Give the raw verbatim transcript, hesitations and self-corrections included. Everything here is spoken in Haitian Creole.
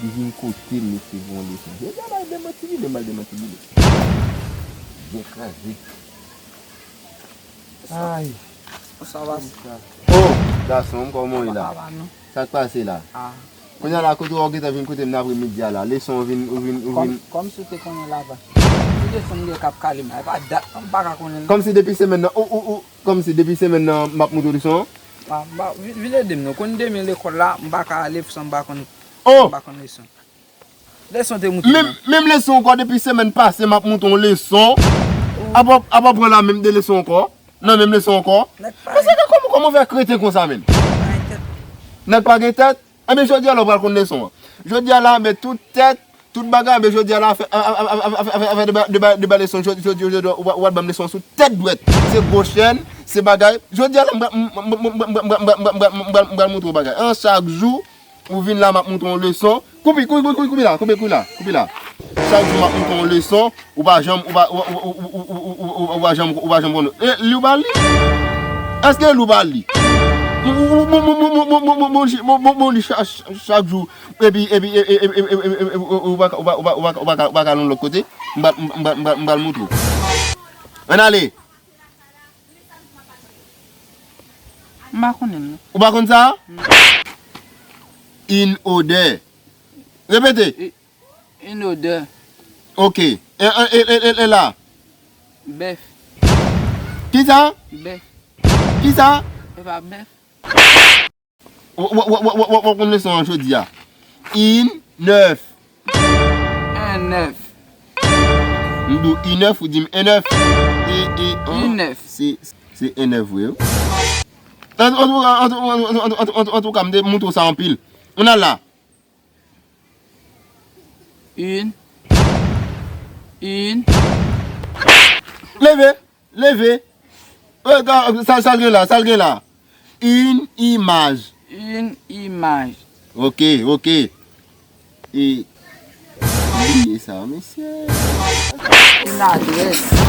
Li vin kote m, li se bon leson. Jodi a, m al demanti li, m al demanti li. Byen kraze. Ay. Sa va? Oh, gason m, kòman w ye la? Sa k pase la? Ah. Kounye a la, kote w gentan vin kote m nan apremidi a la? Leson ou vin, ou vin, ou vin. Kòm, kòm si w te konnen la, pa. Ti leson m gen k ap kale m la, e pa dat, m pa ka konnen. Kòm si depi semèn nan, ou, ou, ou, kòm si depi semèn nan, m ap montre w leson an? Ah, ba, vi-, vin ede m non. Konn demen lekòl la, m pa ka ale, san m pa konn, oh! M pa konn leson. Leson te moute menm, menm leson ankò, depi semèn pase, m ap montre w leson. Apa, apa pran la menm de leson ankò? Nan menm leson ankò? Nèg pa. Mesye, kòman, kòman fè kreten konsa, menm? Nèg pa gen tèt. Nèg pa gen tèt? Enben, jodi a la, w pral konn leson an. Jodi a la, men tout tèt, tout bagay, men jodi a la, fè, a, a, fè, fè, fè, fè deba, deba, deba leson. Jodi, jodi, jodi, w, w al ban m leson sou tèt dwèt. Se gwo chèn, se bagay. Jodi a la, m pral, m, m pral montre w bagay. An, chak jou, ou vin la, m ap montre w leson. Koupe, koupe, koupe, koupe la, koupe, koupe la, koupe la. Chak jou m ap montre w leson, ou pa janm, ou pa, ou, ou pa janm, ou pa janm konn. E, li ou pa li? Èske li ou pa li? Ou, ou, ou, bon, bon, bon, li cha-, cha-, chak jou. Epi, epi, e, e, e, e, e, e, e, ou pa ka, ou pa, ou pa, ou pa, ou pa ka, ou pa ka nan lòt kote. M pa, m pa, m pa, m pa, m pa montre w. Ann ale. M pa konnen l non. Ou pa konn sa? Non. Une odeur. Repete. U-, une odeur. Ok. E, e, e, e, e, e la? Bèf. Kisa? Bèf. Kisa? E pa bèf. W, w, w, w, w, w konn leson an jodi a? Une œuf. Un œuf. M di w une œuf, ou di m un œuf. E, e, an, une œuf. Se, se un œuf vre, wi. An, an, an, an, an, an, an, an, antouka, m te montre w sa anpil. Ann al la. Une. Une. Leve. Leve. E, sa, sa l gen la, sa l gen la. Une image. Une image. Ok, ok. E, bliye sa, mesye. Une adresse.